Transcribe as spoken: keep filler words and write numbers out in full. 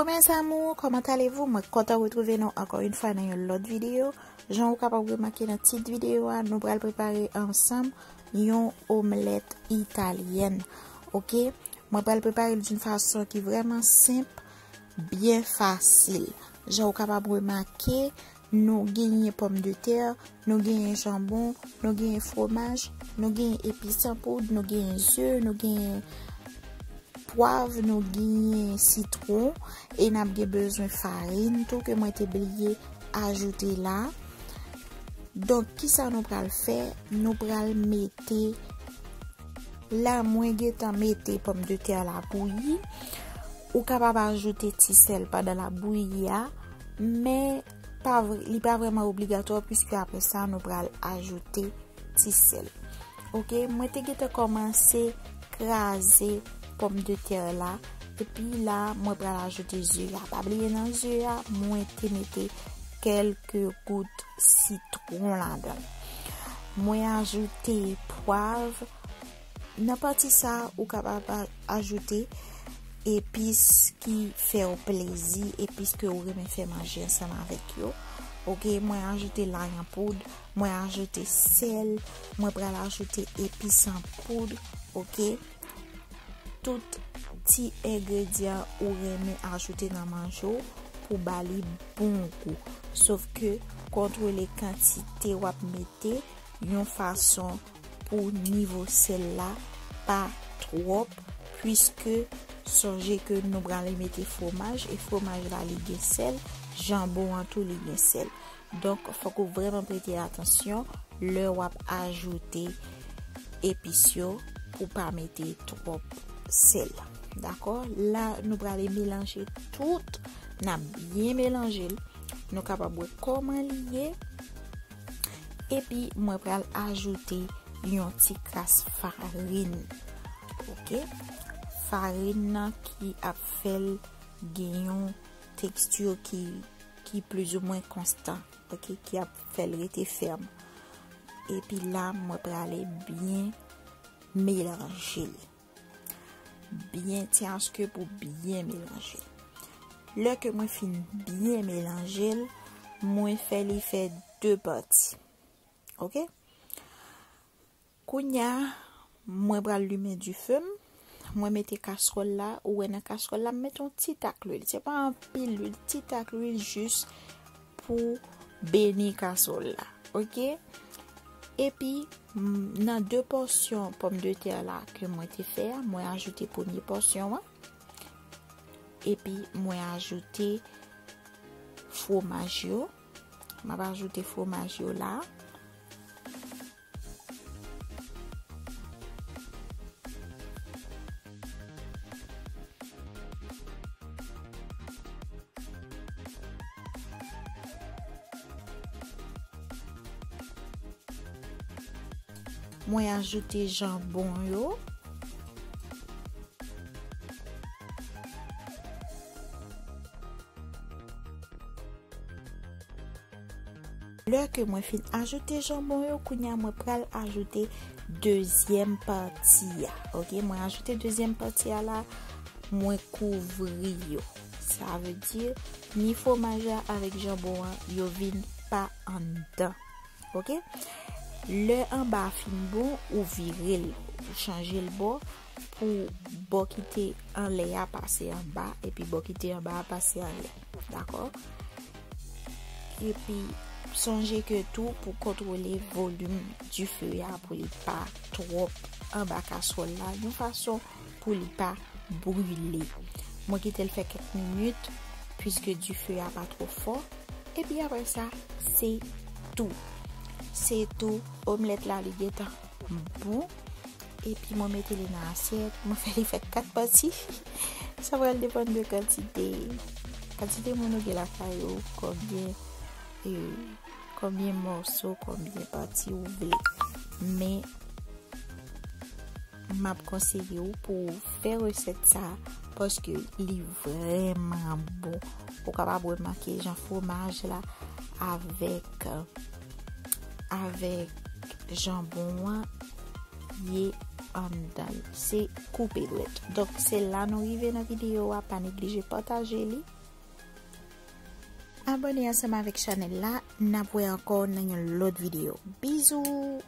Mes amours, comment allez-vous? Mwen kontan retwouve nou ankò yon fwa nan yon lòt videyo. Jan ou kapab remake nan tit videyo a, nou pral prepare ansanm yon omlèt italyèn. Oke? Mwen pral prepare l d'une façon ki vrèman senp, byen fasil. Jan ou kapab remake, nou genyen pòmdetè, nou genyen janbon, nou genyen fwomaj, nou genyen epis an poud, nou genyen ze, nou genyen pwav, nou genyen sitwon, e n ap gen bezwen farin tou ke mwen te bliye ajoute la. Donk, kisa nou pral fè? Nou pral mete, la, mwen gentan mete pòmdetè la bouyi. Ou kapab ajoute ti sèl pandan l ap bouyi a, men pa vre, li pa vrèman obligatwa, piske apre sa, nou pral ajoute ti sèl. Oke, mwen te gentan kòmanse kraze pòmdetè la, epi la, mwen pral ajoute ze a. Pa bliye nan ze a, mwen te mete kèlke gout sitwon ladan l. Mwen ajoute pwav. Nan pati sa, ou kapab a-, ajoute epis ki fè w plezi, epis ke ou renmen fè manje ansanm avèk yo. Oke, mwen ajoute lay an poud, mwen ajoute sèl, mwen pral ajoute epis an poud, oke? Tout ti engredyan ou renmen ajoute nan manje w pou ba li bon gou. Sof ke kontwole kantite w ap mete yon fason pou nivo sèl la pa twòp, piske sonje ke nou prale mete fwomaj, e fwomaj la li gen sèl, janbon an tou li gen sèl. Donk, fòk ou vrèman prete atansyon lè w ap ajoute epis yo pou pa mete twòp sèl. Dakò? La, nou prale melanje tout, n ap byen melanje l. Nou kapab wè kòman li ye. Epi, mwen pral ajoute yon ti kras farin. Oke? Farin nan ki ap fè l gen yon teksti ki, ki plizoumwen konstan. Oke? Ki ap fè l rete fèm. Epi la, mwen prale byen melanje l. Byen, ti aske pou byen melanje l. Lè ke mwen fin byen melanje l, mwen fè li fè de pati. Oke? Kounye a, mwen pral limen dife m. Mwen mete kaswòl la. Ou wè nan kaswòl la, m mete yon ti tak lwil. Se pa anpil lwil, ti tak lwil jis pou beni kaswòl la. Oke? Epi, m, nan de pòsyon pòmdetè la ke mwen te fè a, mwen ajoute premye pòsyon an. Epi, mwen ajoute fwomaj yo. M ap ajoute fwomaj yo la. Mwen ajoute janbon yo. Lè ke mwen fin ajoute janbon yo, kounye a mwen pral ajoute dezyèm pati a. Oke, mwen ajoute dezyèm pati a la, mwen kouvri yo. Sa vle di, ni fwomaj la avèk janbon an, yo vin pa anndan. Oke? Lè anba a fin bon, ou vire l, ou chanje l bò pou bò ki te anlè a pase anba, epi bò ki te anba a pase anlè. Dakò? Epi, sonje ke tou pou kontwole volim dife a pou li pa twòp anba kaswòl la, yon fason pou li pa brile. Mwen kite l fè kèk minit, piske dife a pa twò fò. Epi apre sa, se tou. Se tou, omlèt la, li gentan bon. Epi mwen mete li nan asyèt, mwen fè li fè kat pati. Sa pral depann de kantite, kantite moun ou gen lakay ou, konbyen, e, konbyen mòso, konbyen pati ou vle. Men, m ap konseye w pou w fè resèt sa, paske li vrèman bon. Ou kapab remake jan fwomaj la avèk, avèk janbon an ye anndan l. Se koupe dwèt. Donk, se la nou rive nan videyo a. Pa neglije pataje li. Abòne ansanm avèk chanèl la. N ap wè ankò nan yon lòt videyo. Bizou!